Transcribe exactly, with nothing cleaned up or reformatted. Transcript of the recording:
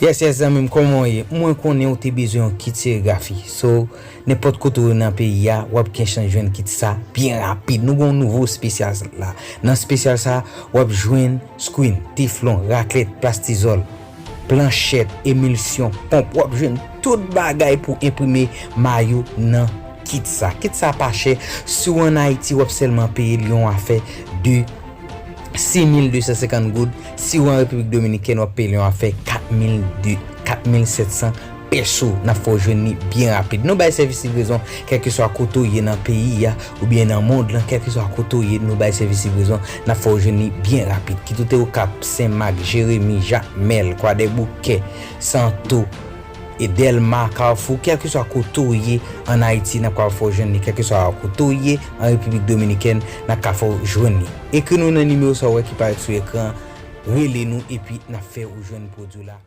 Yes, yes, zanmi m, kòman w ye? Mwen konnen w te bezwen yon kit serigrafi. So, nenpòt kote w ye nan peyi a, w ap gen chans jwenn kit sa byen rapid. Nou gen yon nouvo espesyal la. Nan espesyal sa, w ap jwenn screen, teflon, raklèt, plastizòl, planchèt, emilsyon, ponp. W ap jwenn tout bagay pou enprime mayo nan kit sa. Kit sa pa chè. Si w ann Ayiti, w ap sèlman peye l yon afè de sis mil de san senkant goud. Si w an Repiblik Dominikèn, w ap peye l yon afè kat mil de, kat mil sèt san peso. N ap fè w jwenn li byen rapid. Nou bay sèvis livrezon kèlkeswa kote w ye nan peyi a oubyen nan mond lan, kèlkeswa kote w ye, nou bay sèvis livrezon, n ap fè w jwenn li byen rapid. Kit ou te Okap, Senmak, Jeremi, Jakmèl, Kwadèboukè, Santo, e Dèlma, Kafou, kèlkeswa kote w ye ann Ayiti, n ap ka fè w jwenn li. Kèlkeswa kote w ye an Repiblik Dominikèn, n ap ka fè w jwenn li. Ekri nou nan nimewo sa w wè ki parèt sou ekran, rele nou epi n ap fè w jwenn pwodui w la.